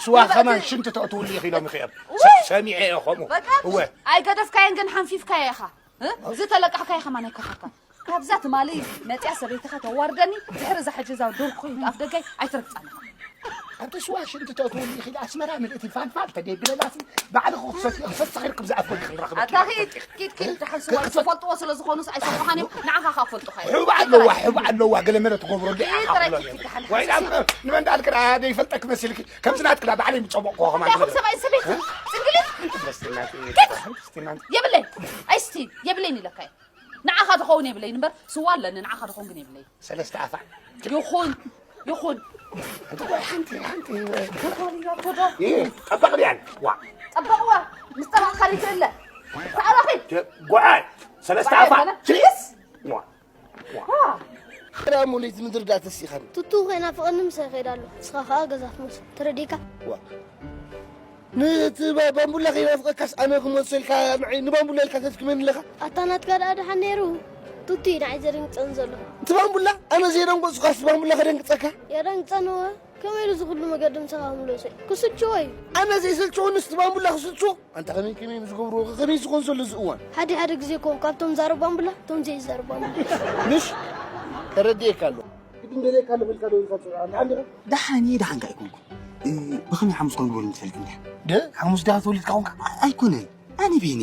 ስዋ ከማን ሽንቲ ተእትውሉ ኢኺ ኢሎም ይኽእም። ሰሚዐ እየ ከምኡ። በቃ እወ። ኣይገደፍካየን ግን ሓንፊፍካዮ ኢኻ። እ? ዝተለቃሕካዮ ከማን ኣይከፈትካን። ካብዛ ትማሊ መጽያ ሰበይትኻ ተዋርደኒ፣ ድሕሪ እዛ ሕጂ እዛ ዶርኩ ኣፍ ደጋይ ኣይትረግጻን ኢኻ። ኣንተ ስዋ ሽንቲ ተእትውሉ ኢኺ ኢለ ኣስመራ ምልእቲ ፋልፋል ተደይ ብለላሲ ባዕልኹ ክሰት-፣ ክሰቲ ኺድ ክብዚ ኣፍ ደገ ክንረኽበኪ ኣታ ኺድ፣ ኪድ፣ ኪድ፣ ደሓን ስዋ ክትፈ-፣ ዝፈልጥዎ ስለ ዝኾኑስ ኣይሰምዑኻን እዮም፣ ንዓኻ ኸኣ ፈልጡኻ እዮም። ሕቡእ ኣለዋ፣ ሕቡእ ኣለዋ፣ ገለ መለ ትገብሮ እንዲ ኪድ፣ ኢኻ ጥራይ ክብሎ ኪድ፣ እዮም። ኪድ፣ ደሓን ወይ ሓንሳብ። ንመን ዳልክዳ ደይፈልጠክ መሲልኪ፣ ከምዚ ናትክዳ ባዕለይ ምጸበቕክዎ ከማን እንታይ ትብል። ሰብኣይ ሰበይቲ? እ? ጽንግሊት? ሓንቲ ደስ ትናት፣ ኪድ! ሓንቲ ደስ ትናት። የብለይ፣ ኣይስቲ፣ የብለይን ኢለካ እየ። ንዓኻ ዝኸውን የብለይን እምበር፣ ስዋ ኣለኒ፣ ንዓኻ ዝኸውን ግን የብለይን። ሰለስተ ኣፋ። ይኹን፣ ይኹን። ሓንቲ ቆይ፣ ሓንቲ፣ ሓንቲ። ተጓልያቶ ዶ? ይሄ ጠበቕ ድያን? ዋ። ጠበቕዋ፣ ምስ ጠበቕካ ይትእለ። ተኣረኺ። ተ-፣ ጓዓይ፣ ሰለስተ ኣፋ። ጓዓይ፣ ችሊስ? ዋ። ዋ። ዋ። ክዳ ሙሊት ምድር ዳ ተሲኻን። ቱቱ ከይናፍቐኒ ምሳይ ይኸይድ ኣሎ። ንስኻ ኸኣ ገዛ ትመስል። ተረዲእካ? ዋ። ነቲ ባ-፣ ባምቡላ ከይናፍቐካስ ኣነ ክመልሰልካ ንዓይ ንባምቡላ ኢልካ ተድክመኒ ኣለኻ? ኣታ ናትካ ደኣ ደሓን ነይሩ። ቱቲ ንዓይ ዘደንግጸኒ ዘሎ። እቲ ባምቡላ ኣነ ዘየደንገጽኩኻስ ባምቡላ ከደንግጸካ? የደንግጸኒ እወ። ከመይ ኢሉ እዚ ኩሉ መገዲ ምሳኻ ክምለሶ እዩ? ክስልችዎ እዩ። ኣነ ዘይሰልችወኒ እቲ ባምቡላ ክስልችዎ? ኣንታ ከመይ ከመይ ምስ ገብርዎ ከመይ ዝኾን ዘሎ እዚ እዋን? ሓደ ሓደ ግዜ እኮ ካብቶም ዛረብ ባምቡላ እቶም ዘይዛረብ ባምቡላ። ምሽ? ተረዲኤካ ኣሎ። ግድን ደልየካ ኣለኹ ኢልካ ደው ኢልካ ትጽውዕ ኣላ። ደሓን ዲኻ? ደሓን እየ፣ ደሓንካ ኣይኮንኩን። እ፣ ብኸመይ ሓሙስ ከም ዝበሉ ምትፈልጥ እንዲኻ? ደ? ሓሙስ ዲኻ ተወሊድካ ኾንካ? ኣ-፣ ኣይኮነን። ኣነ ቤነ።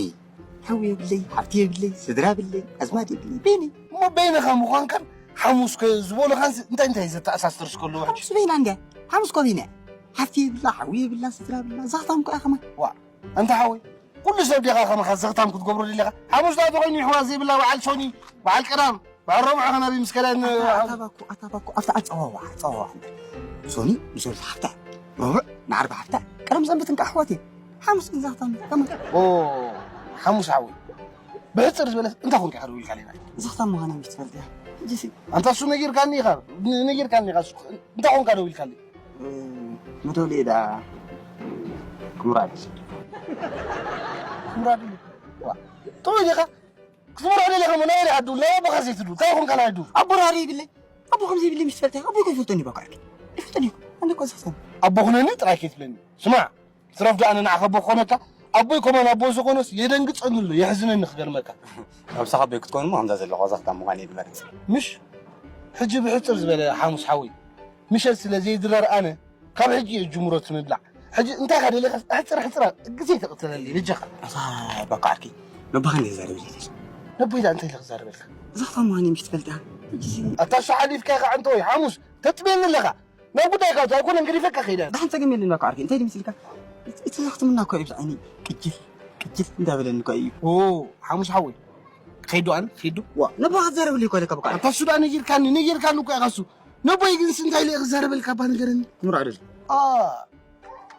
ሓው የብለይ፣ ሓፍቲ የብለይ፣ ስድራ የብለይ፣ ኣዝማድ የብለይ። ቤነ። እሞ ቤነ ካብ ምዃንካን ሓሙስ ከ ዝበሉኻን ስ-፣ እንታይ እንታይ ዘተኣሳስር እስከ ኣለዎ ሕጂ? ሓሙስ ቤና እንድያ። ሓሙስ እኮ ቤና እያ። ሓፍቲ የብላ፣ ሓው የብላ፣ ስድራ የብላ። ዛኽታም እኮ እያ ከማን። ዋ፣ ኣንታ ሓወይ፣ ኩሉ ሰብ ዲኻ ከማኻ ዘኽታም ክትገብሮ ደሊኻ? ሓሙስ ደኣ ተኾይኑ ይሕዋ ዘይብላ በዓል ሶኒ፣ በዓል ቀዳም፣ በዓል ረብዑ ከናቢ ምስ ከዳን ኣታ፣ ኣታ ባኮ፣ ኣታ ባኮ፣ ኣብታ ኣጸዋውዓ፣ ኣጸዋውዓ እምበር። ሶኒ ምስ ወልተ ሓፍታ፣ ረቡዕ ንዓርቢ ሓፍታ፣ ቀዳም ሰንበት እንቃ ኣሕዋት እየን። ሓሙስ ግን ዛኽታም ከማን። ኦ፣ ሓሙስ ሓወይ። ብሕጽር ዝበለ እንታይ ኮንካ ኢኻ ደዊልካ ለይና? ዛኽታም ምዃና ምሽ ትፈልጥ እያ። ሕጂሲ? ኣንታ እሱ ነጊርካኒ ኢኻ፣ ን-፣ ነጊርካኒ ኢኻ፣ እሱ እንታይ ኮንካ ደዊልካለይ? እ፣ መደወሊ ደኣ ክምራድ። ክምራድ እዩ። ዋ፣ ጥዑይ ዲኻ? ክትምርዖ ደሊኻ እሞ ናይ ኣደ ኣዱ፣ ናይ ኣቦኻ ዘይትዱ፣ እንታይ ኮንካ ናይ ኣዱ? ኣቦ ራሪ ይብለይ። ኣቦ ከም ዘይብለይ ምሽ ትፈልጥ እያ። ኣቦይ እኮ ይፈልጠኒ እዩ፣ ባኮ ዓርኪ። ይፈልጠኒ እዩ። ኣነ እኮ ዛኽታም። ኣቦ ኩነኒ ጥራይ ከይትብለኒ። ስማዕ፣ ትረፍ ዶ ኣነ ንዓኻ ኣቦ ክኾነካ? ኣቦይ ኮማን ኣቦ ዝኾነስ የደንግጸኒ ኣሎ፣ የሕዝነኒ ክገርመካ። ነብስኻ ኣቦይ ክትኮን እሞ ከምዛ ዘለኻ ዛኽታም ምዃን እየ ዝመርጽ። ምሽ? ሕጂ ብሕጽር ዝበለ ሓሙስ ሓወይ፣ ምሸት ስለ ዘይድረር ኣነ ካብ ሕጂ እየ ዝጅምሮ እቲ ምብላዕ። ሕጂ እንታይ ኢኻ ደሊኻ? ሕጽር ሕጽር ግዜ ተቕትለለይ በጃኻ። ኣታ ባኮ ዓርከይ፣ ነቦኻ እንደ ክዛረብ ዘይትደሊ። ነቦይ ደኣ እንታይ ኢለ ክዛረበልካ? ዛኽታም ምዃን እየ ምሽ ትፈልጥ እያ። ሕጂሲ? ኣታ እሱ ሓሊፍካ ኢኻ ኣንተ ወይ ሓሙስ ተጥብየኒ ኣለኻ። ናብ ጉዳይካ እቶ ኣይኮነን ገዲፈካ ከይደ። ደሓን ጸገም የለን ባኮ ዓርከይ፣ እንታይ ድምስልካ? እቲ ዛኽትምና እኮ እዩ ብዛዕኒ ቅጅል ቅጅል እንዳበለኒ እኮ እዩ። ኦ፣ ሓሙስ ሓወይ። ከይዱ ኣነ፣ ከይዱ። ዋ፣ ነቦኻ ክትዛረበሉ እኮ ኣለካ ባኮ ዓርከይ። ኣታ እሱ ደኣ ነጊርካኒ፣ ነጊርካኒ እኮ ኢኻ እሱ። ነቦይ ግንስ እንታይ ኢለ ክዛረበልካ እባ ንገረኒ? ክምርዖ ደሊ። ኣ፣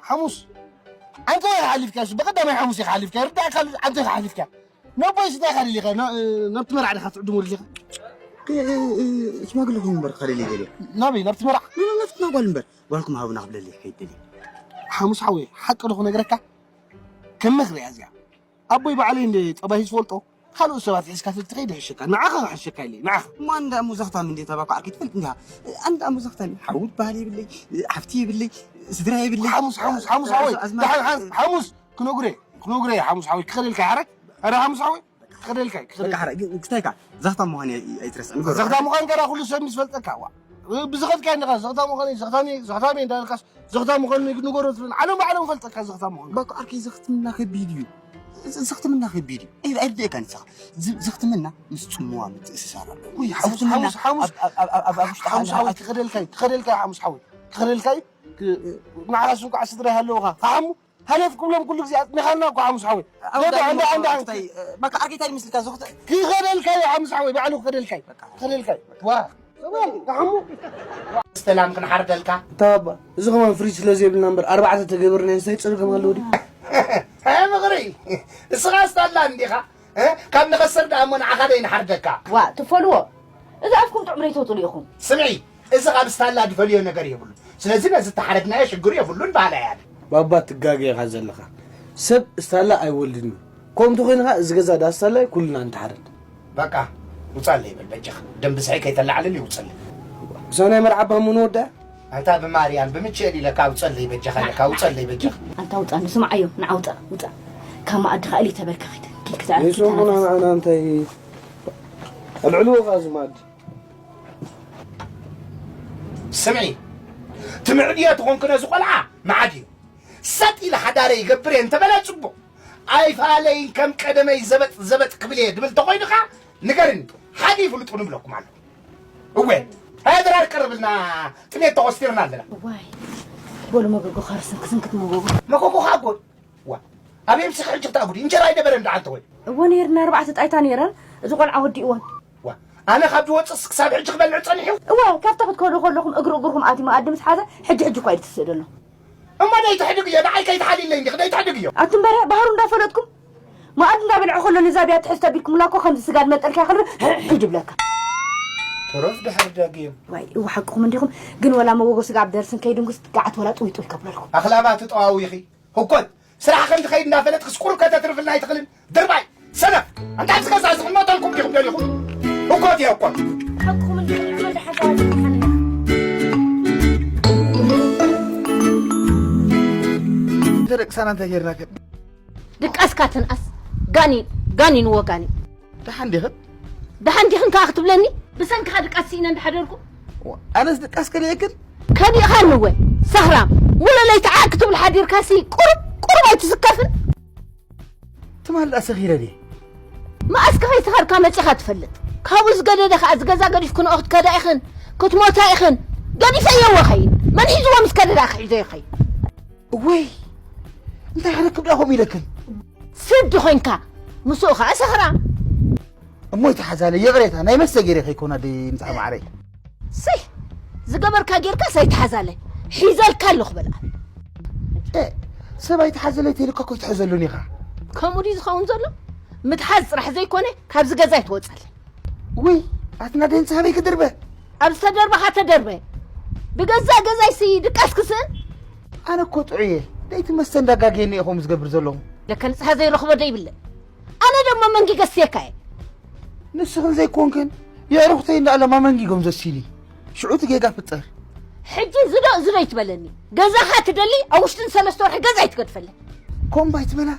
ሓሙስ። ኣንተ ኢኻ ሓሊፍካ እሱ፣ ብቐዳማይ ሓሙስ ኢኻ ሓሊፍካ፣ ይርዳእካ ኣሎ፣ ኣንተ ኢኻ ሓሊፍካ። ነቦይስ እንታይ ኢኻ ደሊኻ? ና-፣ ናብቲ መርዓ ዲኻ ትዕድሞ ደሊኻ? እ-፣ እ-፣ እ-፣ ሽማግለ ኮይኑ እምበር ከደልየ ደልየ። ናበይ? ናብቲ መርዓ? ና-፣ ና-፣ ናብቲ ጓል እምበር። ጓልኩም ሃቡና ክብለለይ ከይድ ደልየ። ሓሙስ ሓወይ፣ ሓቂ ዶ ክነግረካ? ከም ምኽሪ እያ እዚኣ። ኣቦይ ባዕለይ እንደ ጸባይ ዝፈልጦ፣ ካልኦት ሰባት ሒዝካ ተትኸይድ ይሕሸካ። ንዓኻ ክሕሸካ ኢለ፣ ንዓኻ። እሞ ኣንዳ እሞ ዛኽታም እንደ ተባኳ ዓርኪ ትፈልጥ እንዲኻ። ኣንዳ እሞ ዛኽታም፣ ሓው በሃል የብለይ፣ ሓፍቲ የብለይ፣ ስድራ የብለይ። ሓሙስ፣ ሓሙስ፣ ሓሙስ ሓወይ። ኣዝማድ፣ ደሓን፣ ሓ-፣ ሓሙስ፣ ክነግረ፣ ክነግረ፣ ሓሙስ ሓወይ፣ ክኸደልካ ሓረግ። ኣረ ሓሙስ ሓወይ፣ ክኸደልካ፣ በቃ ክኸደልካ። ሓረግ፣ ግን ክስታይካ፣ ዛኽታም ምዃን ኣይ-፣ ኣይትረስዕ፣ ንገሮ። ዛኽታም ምዃን ገና ኩሉ ሰብ ምስ ፈልጠካ፣ ዋ። ብዝኸድካዮ እንዲኻ፣ ዛኽታም ምዃን፣ ዛኽታም፣ ዛኽታም እንዳበልካስ፣ ዛኽታም ምዃን ንገሮ ትብል። ዓለም ባዕሎም ፈልጠካ ዛኽታም ምዃን። በቃ ዓርከይ፣ ዘኽትምና ከቢድ እዩ። ዘ-፣ ዘኽትምና ከቢድ እዩ። ኣይ-፣ ኣይርድእካን ንስኻ። ዝ-፣ ዘኽትምና ምስ ጽምዋ ምትእስሳር ኣለዎ። ውይ፣ ሓሙስ፣ ዘኽትምና ሓሙስ፣ ሓሙስ፣ ኣብ፣ ኣብ፣ ኣብ፣ ኣብ፣ ኣብ ውሽጢ ሓሙስ ሓ-፣ ሓወይ፣ ሓ-፣ ክኸደልካይ፣ ክኸደልካይ፣ ሓሙስ ሓወይ፣ ክኸደልካይ፣ ክ-፣ ንዓኻስ እንኳዕ ስድራ ይሃለውኻ። ፈሓሙ? ሃለፍ ክብሎም ኩሉ ግዜ ኣጽኒኻና እኮ ሓሙስ ሓወይ። ኣብ ዶ፣ ዳግም ኣንዳ፣ ኣንዳ፣ ኣንዳ። እንታይ፣ እ፣ በቃ ዓርከይ፣ እንታይ ይመስልካ? ዘኽት- ክኸደልካይ ሓሙስ ሓወይ፣ ባዕሉ ክኸደልካይ። በቃ። ክኸደልካይ። ዋ። ሰላም፣ ደሓን ሞ? ሰላም ክንሓርደልካ። እታ ባባ፣ እዚ ከማን ፍሪጅ ስለ ዘይብልና እምበር፣ ኣርባዕተ ተገበርና እንታይ ጸገም ኣለዎ ድዩ? ኣይ፣ ምኽሪ። እስኻ ስታላ እንዲኻ? እ? ካብ ንኸስር ደኣ እሞ ንዓኻ ደይ ንሓርደካ። ዋ፣ ትፈልዎ? እዚ ኣፍኩም ጥዑም ደይተውፅሉ ኢኹም። ስምዒ፣ እዚ ካብ ስታላ ድፈልዮ ነገር የብሉ። ስለዚ ነዚ እተሓረድናዮ ሽግር የብሉን በሃላይ ኣነ። ባባ፣ ትጋገ ኢኻ ዘለኻ። ሰብ ስታላ ኣይወልድን እዩ። ከምኡ እንተኾይኑ ኸኣ እዚ ገዛ ዳስታላይ ኩልና ንተሓረድ። በቃ፣ ውጻለይ በል በጃኻ። ደም ብዝሒ ከይተላዕለኒ ውጸለይ። እዛ ናይ መርዓ እባ እሞ ንወድኣ? ኣንታ ብማርያም ብምቸል ኢለካ ኣውፀለይ በጃኻ ኢለካ ኣውፀለይ በጃኻ። ኣንታ ውፃ፣ ንስምዓዮ፣ ንዓ ውፃ፣ ውፃ። ካብ መኣዲ ኸኣ ኢሊ ተበልካ ኺድ። ኪድ ክትዕረፍ ንሱ ኪድ ኹና ተናፈስ። ኣና እንታይ ኣልዕልዎ ኸኣ እዚ መኣዲ። ስምዒ፣ ትምዕድዮ ተኾንኪ ነዚ ቆልዓ መዓድዮ። ሰጥ ኢለ ሓዳረ ይገብር እየ እንተበለ ጽቡቕ። ኣይፋለይን ከም ቀደመይ ዘበጥ ዘበጥ ክብል እየ ድብል ተኾይኑ ኸኣ ንገርኒ። ሓደ ይፍልጡ ንብለኩም ኣሎ። እወ፣ ሃያ ድራር ቀርብልና ጥሜት ተኾስቲርና ኣለና። እዋይ፣ በሉ መጎጎ ኸርስን ክስንክት መጎጎ። መጎጎ ኸኣ ጎ-፣ ዋ፣ ኣበይ ምስኺ ሕጂ ክትኣጉዲ? እንጀራ ኣይነበረን ደኣ ኣንተ ወይ? እወ፣ ነይርና ኣርባዕተ ጣይታ ነይረን። እዚ ቆልዓ ወዲእወን። ዋ፣ ኣነ ካብ ዝወፅስ ክሳብ ሕጂ ክበልዕ ፀኒሑ? እወ፣ ካብታ ክትከዱ ከለኹም እግሪ እግርኹም ኣትዩ መኣዲ ምስ ሓዘ፣ ሕጂ ሕጂ እኳ እዩ ዝትስእ ዘሎ። እሞ ደይትሕድግዮ፣ ንዓይ ከይትሓልይለይ እንዲኺ፣ ደይትሕድግዮ። ኣቱም በረ፣ ባህሩ እንዳፈለጥኩም፣ መኣዲ እንዳበልዐ ከሎ ነዛ ብያ ትሕዝ ተቢልኩምላ እኮ ከምዚ ስጋ ዝመጠልካ ይኽእል፣ ሕሕ ይብለካ። ትረፍ ድሕሪ ዳግም። ዋይ፣ እወ፣ ሓቅኹም እንዲኹም፣ ግን ወላ መጎጎ ስጋ ኣብ ደርስን ከይድንጉስ፣ ጋዓት ወላ ጥውይ ጥውይ ከብለልኩም። ኣኽላባት ጠዋዊኺ። ህኮት፣ ስራሕ ከም ትኸይድ እንዳፈለጥክስ ቁሩብ ከተትርፍልና ኣይትኽእልን? ድርባይ፣ ሰነፍ፣ ኣንታ ኣብዚ ገዛ እዚ ክመጠልኩም ዲኹም ደሊኹም? ህኮት እየ ህኮት። ሓቅኹም እንዲኹም፣ ንሕና ደሓን ተዋዲድና ሓንና። እንተ ደቂ ሳና እንታይ ጌርናክን? ድቃስካ ትንኣስ፣ ጋኒን፣ ጋኒን ወጋኒን። ደሓን ዲኽን? ደሓን ዲኽን ከኣ ክትብለኒ? ብሰንክኻ ድቃስ ስኢነ እንዳሓደርኩ? ዋ፣ ኣነስ ድቃስ ከልየክን? ከሊእኻኒ እወ፣ ሰኽራም። ውለለይ ተዓእ ክትብል ሓዲርካሲ ቁሩብ፣ ቁሩብ ኣይትስከፍን? ትማል ደኣ ሰኺረ ድየ? መኣስ ከ ከይሰኸርካ መጺኻ ትፈልጥ? ካብኡ ዝገደደ ከኣ፣ እዚ ገዛ ገዲፍክንኦ ክትከዳ ኢኽን፣ ክትሞታ ኢኽን። ገዲፈዮ እወ ኸይድ። መን ሒዝዎ ምስ ከደ ደኣ ክሒዞ ይኸይድ? እወይ፣ እንታይ ክረክብ ደኣ ከምኡ ኢለክን? ስዲ ኾይንካ፣ ምስኡ ኸኣ ሰኽራም። እሞ ኣይትሓዛለይ፣ ይቕሬታ፣ ናይ መስተ ገይረ ከይኮና ደይ ምጻእ ማዕረይ። ሰይ፣ ዝገበርካ ጌርካስ ኣይትሓዛለይ፣ ሒዘልካ ኣለኹ በልኣ። እ፣ ሰብ ኣይትሓዘለይ ተይልካ እኮ ኣይትሕዘሉን ኢኻ። ከምኡ ድዩ ዝኸውን ዘሎ? ምትሓዝ ጥራሕ ዘይኮነ፣ ካብዚ ገዛ ኣይትወጸለይ። ውይ፣ ኣትና ደንጽ ሃበይ ክድርበ? ኣብ ዝተደርበኻ ተደርበ። ብገዛ ገዛይሲ ድቃስ ክስእን? ኣነ እኮ ጥዑየ፣ ደይቲ መስተ እንዳጋገየኒ እየ ከምኡ ዝገብር ዘለኹ። ለከ ንጽሃ ዘይረኽቦ ደይብለ። ኣነ ደሞ መንጊገ ስየካ እየ። ንስኽን ዘይኮንክን፣ የዕሩኽተይ እንዳኣለማ መንጊጎም ዘሲኒ። ሽዑ እቲ ጌጋ ፍጠር። ሕጂ ዝዶ ዝዶ ይትበለኒ። ገዛኻ ትደሊ፣ ኣብ ውሽጥን ሰለስተ ወርሒ ገዛ ይትገድፈለይ። ኮምባ ይትበላ፣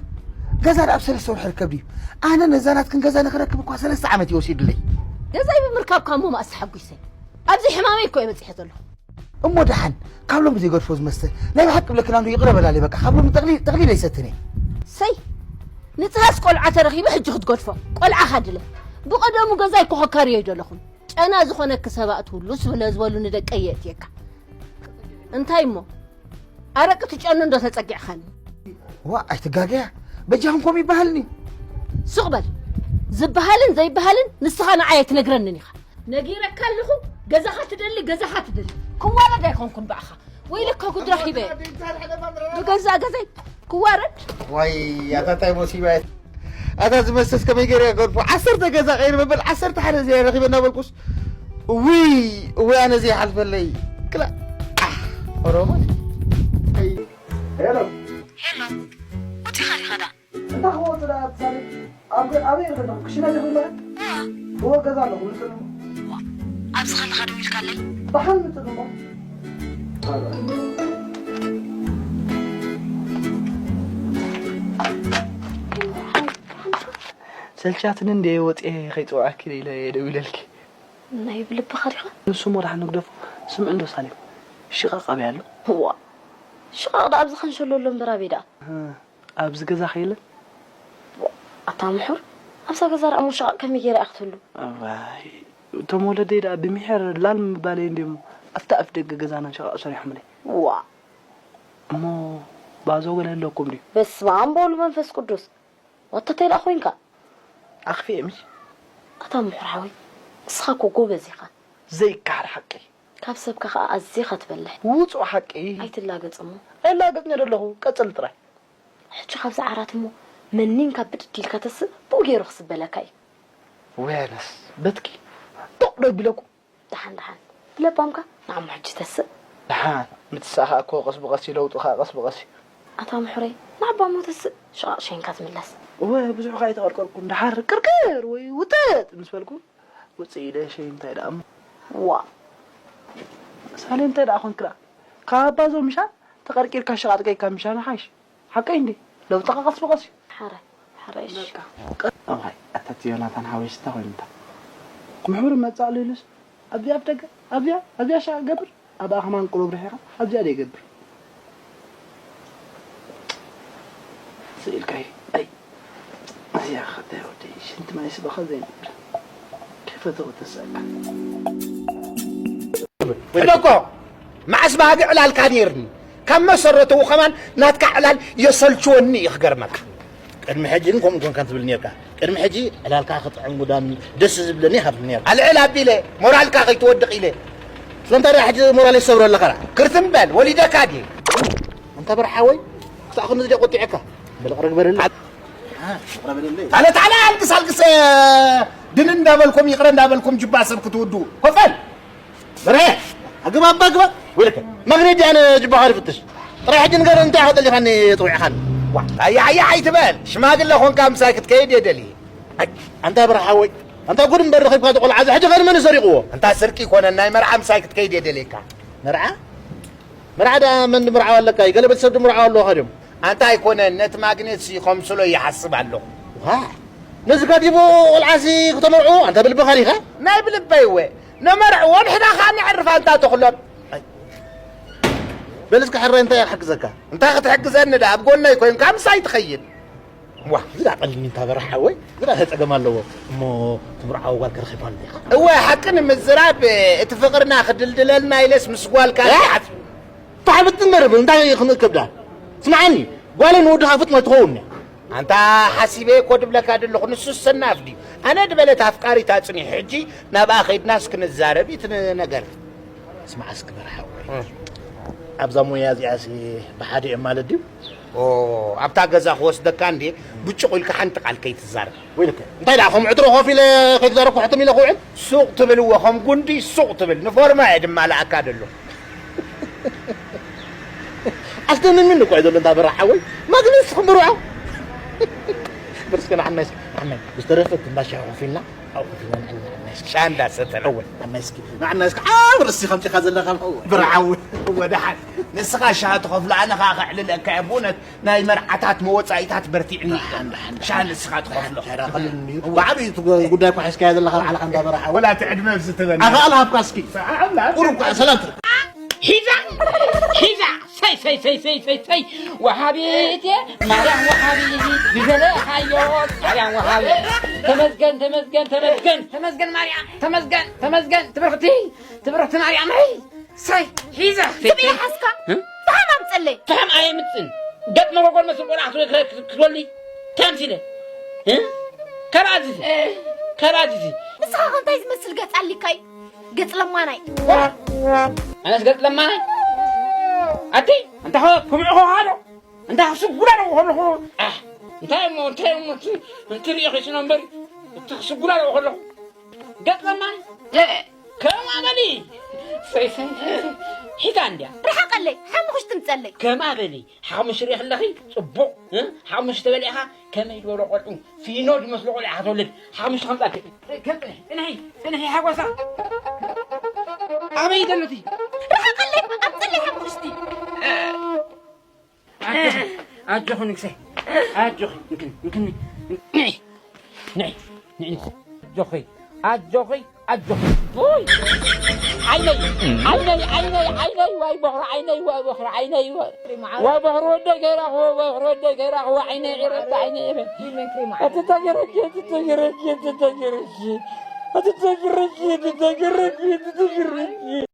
ገዛ ደኣ ኣብ ሰለስተ ወርሒ ርከብ ድዩ? ኣነ ነዛ ናትክን ገዛ ንኽረክብ እኳ ሰለስተ ዓመት እዩ ወሲድለይ። ገዛይ ብምርካብካ እሞ መኣስ ተሓጒሰ? ኣብዚ ሕማመይ እኮ እየ በጺሐ ዘለኹ። እሞ ደሓን፣ ካብ ሎሚ ዘይገድፎ ዝመስል። ናይ ብሓቂ ብለክና እንዶ ይቕረ በላሊ በቃ። ካብ ሎሚ ጠቕሊ-፣ ጠቕሊለ ይሰትን እየ። ሰይ፣ ንጽሃስ ቆልዓ ተረኺቡ ሕጂ ክትገድፎ። ቆልዓኻ ድለ። ብቐደሙ ገዛይ እኮ ከካርዮ ይደለኹም። ጨና ዝኾነኪ ሰባእቲ ሁሉ ስብለ ዝበሉ ንደቀይ የእትየካ። እንታይ እሞ? ኣረቂ ትጨኑ እንዶ ተጸጊዕኻኒ። ዋ፣ ኣይትጋገያ። በጃኹም ከምኡ ይበሃልኒ። ሱቕ በል። ዝበሃልን ዘይበሃልን ንስኻ ንዓይ ኣይትነግረንን ኢኻ። ነጊረካ ኣለኹ፣ ገዛኻ ትደሊ፣ ገዛኻ ትደሊ። ክዋረድ ኣይኮንኩን ብኣኻ። ወይለካ ጉድ ረኺበ። ብገዛእ ገዛይ ክዋረድ። ዋይ፣ ኣታ ታይ ሞሲባ እያ። ኣታ ዝመሰስ ከመይ ገይረ እያ ገድፎ? ዓሰርተ ገዛ ቀይር መበል ዓሰርተ ሓደ እዚኣ ረኺበ እናበልኩስ፣ እውይ፣ እውይ፣ ኣነ ዘይሓልፈለይ። ክላ-፣ ኣሕ፣ ኦሮሞ። ሄሎ። ሄሎ። ወጺኻ ዲኻ ደኣ? እንታይ ክወጽእ ደኣ ትዛረብ? ኣብ ገ-፣ ኣበይ ኢኺ ዘለኺ? ክሽነ ዲኺ እምበር? እዋ። እወ፣ ገዛ ኣለኹ፣ ምጽእ እሞ። ዋ፣ ኣብዚ ከለኻ ደዊልካለይ? ደሓን ምጽእ እሞ። ሰልቻትኒ እንድየ ወጽየ ከይጽውዓኪ ኢለ እየ ደዊለልኪ። ናይ ብልብኻ ዲኻ? ንሱ እሞ ደሓን ንግደፎ። ስምዒ እንዶ ሳሌም፣ ሽቓቕ ኣበይ ኣሎ? እዋ፣ ሽቓቕ ደኣ ኣብዚ ከንሸሎ ኣሎ እምበር ኣበይ ደኣ? እህ። ኣብዚ ገዛ ከ የለን? ኣታ ምሑር፣ ኣብዛ ገዛ ደኣ እሞ ሽቓቕ ከመይ ገይራ እያ ክትህሉ? እዋይ፣ እቶም ወለደይ ደኣ ብምሒር ላል ምባለይ እንድዮም ኣብቲ ኣፍ ደገ ገዛና ሽቓቕ ሰሪሖምለይ። ዋእ! እሞ ባዞ ገለ ኣለኩም ድዩ? በስመ ኣብ ወወልድ ወመንፈስ ቅዱስ። ዋእ፣ ኣታ እንታይ ደኣ ኮይንካ? ኣኽፊኤ ምሽ? ኣታ ምሑር ሓወይ፣ ንስኻ እኮ ጎበዝ ኢኻ። ዘይከሓድ ሓቂ። ካብ ሰብካ ኸኣ ኣዚኻ ትበልሕ። ውጹእ ሓቂ። ኣይትላገጽ እሞ። ኣይላገጽን እየ ደለኹ፣ ቀጽል ጥራይ። ሕጂ ካብዚ ዓራት እሞ መኒንካ ብድድ ኢልካ ተስእ፣ ብኡ ገይሩ ክስበለካ እዩ። ወይ ኣነስ በትኪ ጡቕ ዶ ቢለኩም? ደሓን ደሓን፣ ብለባምካ ንዓሞ ሕጂ ተስእ። ደሓን፣ ምትሳእ ኸኣ እኮ ቀስ ብቐስ እዩ፣ ለውጢ ኸኣ ቀስ ብቐስ እዩ። ኣታ ምሑረይ፣ ንዓባ እሞ ተስእ፣ ሽቓቕ ሸይንካ ትምለስ። እወ፣ ብዙሕ ኸኣ ኣይተቐርቀርኩን፣ ደሓር ቅርቅር ወይ ውጥጥ ምስ በልኩ፣ ውጽእ ኢለ ሸይ እንታይ ደኣ እሞ። ዋእ። ሳሌ እንታይ ደኣ ኾንክ ደኣ? ካብ ኣባ ዞም ምሻን ተቐርቂርካ ሸቓጥ ከይካ ምሻን ሓይሽ። ሓቀይ እንዴ? ለውጥኻ ቀስ ብቐስ እዩ። ሓራይ፣ ሓራይ እሺ። በቃ። ቀ-፣ እዋይ፣ ኣታ እቲ ዮናታን ሓወይስ እንታይ ኮይኑ እንታ? ምሕብሩ መጻእ ኢሉስ ኣብዚኣ ኣብ ደገ፣ ኣብዚኣ፣ ኣብዚኣ ሻ ገብር፣ ኣብኣ ከማን ቁሩብ ርሒኻ፣ ኣብዚኣ ዶ ይገብር? ስኢልካይ፣ ኣይ፣ ኣያ ኸታ ወደይ፣ ሽንቲ ማይ ስበኻ ዘይነብር። ከይፈተው ተሰእካ። ሕደኮ፣ መዓስ ባህጊ ዕላልካ ነይርኒ። ካብ መሰረቱ ከማን ናትካ ዕላል የሰልችወኒ እዩ ክገርመካ። ቅድሚ ሕጂ ግን ከምኡ ኮንካ ትብል ነርካ። ቅድሚ ሕጂ ዕላልካ ክጥዕም ጉዳም ደስ ዝብለኒ ኢኻ ትብል ነርካ። ኣልዕል ኣቢለ ሞራልካ ከይትወድቕ ኢለ። ስለምንታይ ደኣ ሕጂ ሞራል ይሰብሮ ኣለኻ ደኣ? ክርትም በል፣ ወሊደካ ድየ? ኣንታ በርሓወይ፣ ክሳዕ ክንድዚ ድየ ቆጢዐካ? በል ቅረ ግበረለይ። አ፣ ቅረ በለለይ። ታለ፣ ታለ፣ ኣልግስ፣ ኣልግስ፣ እ፣ ድን እንዳበልኩም፣ ይቕረ እንዳበልኩም ጅባ ሰብ ክትውድኡ። ኮፍ በል። በርሀ፣ ኣግባብ ኣግባብ። ወይለከ፣ መግነዲ ኣነ ጅባኻ ዝፍትሽ። ጥራይ ሕጂ ንገረኒ፣ እንታይ ኢኻ ጠሊኻኒ፣ ጠዊዕኻኒ? ዋ፣ ኣያ፣ ኣያ፣ ኣይትበል። ሽማግለ ኾንካ ምሳይ ክትከይድ እየ ደልየ። ኣይ፣ ኣንታ በርሓ ወይ፣ ኣንታ ጉድ እምበር ረኺብካ፣ እቲ ቆልዓ እዚ ሕጂ ኸ ንመን እዩ ሰሪቕዎ? ኣንታ ስርቂ ይኮነ፣ ናይ መርዓ ምሳይ ክትከይድ እየ ደልየካ። መርዓ? መርዓ ደኣ መን ድምርዓው ኣለካ? ገለ ቤተሰብ ድምርዓው ኣለዎ ኸድዮም። ኣንታ ኣይኮነን፣ ነቲ ማግኔት ሲ ኸምስሎ ይሓስብ ኣለኹ። ዋ፣ ነዚ ካዲቦ ቆልዓ ሲ ክተመርዕዎ? ኣንታ ብልብኻ ዲኻ? ናይ ብልበይ እወ። ነመርዕዎ ንሕና ኸኣ ነዕርፍ ኣንታ ተኽሎን። ኣይ። በል እስከ ሕራይ እንታይ እየ ክሕግዘካ? እንታይ ክትሕግዘኒ ደኣ? ኣብ ጎነይ ኮይንካ ምሳይ ትኸይድ። ዋ፣ እዚ ደኣ ቀሊል እንታ በርሓ ወይ፣ እዚ ደኣ ጸገም ኣለዎ። እሞ ትምርዓው ጓል ከረኺባ እንዲኻ? እወ፣ ሓቂ ንምዝራብ፣ እቲ ፍቕርና ክድልድለልና ኢለስ ምስ ጓልካ እ? ዝሓፍ-፣ ተሓብጥ እምበር፣ እንታይ ክንእከብ ደኣ? ስምዓኒ፣ ጓለይ ንወድኻ ፍጥነት ትኸውን እያ። ኣንታ ሓሲበ እኮ ድብለካ ደለኹ፣ ንሱ ሰናፍ ድዩ? ኣነ ድበለት ኣፍቃሪት ኣጽኒሑ፣ ሕጂ ናብኣ ከይድናስ ክንዛረብ እዩ እቲ ነገር። ስማዕ እስኪ በርሓ ወይ። እም። ኣብዛ ሞያ እዚኣሲ ብሓደ እዮም ማለት ድዩ? ኦ፣ ኣብታ ገዛ ክወስደካ እንዴ፣ ብጭቕ ኢልካ ሓንቲ ቃል ከይትዛረብ። ወይልከ፣ እንታይ ደኣ፣ ከም ዕትሮ ኮፍ ኢለ ከይትዛረብኩ ሕትም ኢለ ክውዕል? ሱቕ ትብል እወ፣ ከም ጉንዲ ሱቕ ትብል። ንፎርማ እየ ድማ ለኣካ ደሎ። ኣስተንምን እኮ እዩ ዘሎ እንታ በርሓ ወይ። ማግነስ ትኽምብሩ። በርስከ ንዓናይ እስኪ፣ ንዓናይ። ዝተረፈ ትንባሻ ኮፍ ኢልና ኣብኡ ኮፍ ኢልና ንዕልል ንዓናይ እስኪ። ሻንዳ ሰተና። እወ፣ ንዓናይ እስኪ። ንዓናይ እስኪ። ኣብ ርእሲ ከምጺኻ ዘለኻ እወ። ብርዓዊ። እወ፣ ደሓን። ንስኻ ሻሂ ትኸፍሎ፣ ኣነ ኸኣ ከዕልለካ እየ። ብእውነት ናይ መርዓታት መወጻኢታት በርቲዕኒ። ደሓን፣ ደሓን፣ ሻሂ ደሓን። ንስኻ ትኸፍሎ። ደሓን፣ ተራኸብኒ። እወ። ብዓብዩ እቲ ጉዳይ እኮ ሒዝካዮ ዘለኻ ባዕልኻ እንዳ በርሓዊ። ወላ እቲ ዕድመ ኣብዚ ትበል። ኣኻ ኣልሃብካ እስኪ። ሰዓብ ላ። ቁሩብ እኮ ሰላም ትብል። ሒዛ፣ ሒዛ፣ ሰይ፣ ሰይ፣ ሰይ፣ ሰይ፣ ሰይ፣ ሰይ፣ ወሃቢት እየ፣ ማርያም ወሃቢት፣ ዝደለኻዮ፣ ማርያም ወሃቢት። ተመስገን፣ ተመስገን፣ ተመስገን፣ ተመስገን ማርያም፣ ተመስገን፣ ተመስገን፣ ትብርኽቲ፣ ትብርኽቲ ማርያመይ፣ ሰይ፣ ሒዛ። ትብኢ ሓዝካ? እ? ፈሓም ኣምፅለይ። ፈሓም ኣየምፅን። ገጥ መጎጎል መስል ቆልዓ ክትወ-፣ ክትወልዲ፣ እንታይ ኣምሲለ? እ? ካብ ኣዚዚ፣ ካብ ኣዚዚ። ንስኻ ኸ እንታይ ዝመስል ገፅ ኣሊካ እዩ? ገጽ ለማናይ። ኣነስ ገጽ ለማናይ? ኣቲ፣ ኣንታ ኸ-፣ ክምዑ ኸ ዶ? ኣንታ ክስጉዳ ዶ ከለኹ? ኣሕ፣ እንታይ እሞ፣ እንታይ እሞ፣ እቲ፣ እቲ ርእኺ ስነ እምበሪ፣ እቲ ክስጉዳ ዶ ከለኹ? ገጽ ለማናይ? እ፣ ከምኣ በሊ። ሰይ፣ ሰይ፣ ሰይ፣ ሰይ። ሒዛ እንድያ። ርሓቐለይ፣ ሓሙኽሽ ትምጸለይ። ከምኣ በሊ። ሓሙሽ ርኢኺ ኣለኺ? ጽቡቕ፣ እ? ሓሙሽ ተበሊዕኻ ከመይ ዝበሎ ቆልዑ ፊኖ ዝመስሉ ቆልዑ ኢኻ ትወልድ። ሓሙሽ ከምጻልኪ። ጽንሒ፣ ጽንሒ፣ ጽንሒ ሓጎሳ። ኣበይ ዘሎ እቲ? ርሓቐለይ፣ ኣምጽለይ ሓሙኽሽቲ። ኣጆኺ፣ ኣጆኺ ንግሰይ። ኣጆኺ፣ ንክኒ፣ ንክኒ፣ ንዒ፣ ንዒ፣ ንዒ፣ ንዒ። ኣጆኺ፣ ኣጆኺ። ኣጆኺ። ውይ! ዓይነይ፣ ዓይነይ፣ ዓይነይ፣ ዓይነይ፣ ዋይ በኽሪ ዓይነይ፣ ዋይ በኽሪ ዓይነይ፣ ዋይ፣ ዋይ በኽሪ ወደይ ከይረኽቦ፣ በኽሪ ወደይ ከይረኽቦ፣ ዓይነይ ዒረታ፣ ዓይነይ ዒረ። እቲ ተገረጂ፣ እቲ ተገረጂ፣ እቲ ተገረጂ፣ እቲ ተገረጂ፣ እቲ ተገረጂ፣ እቲ ተገረጂ።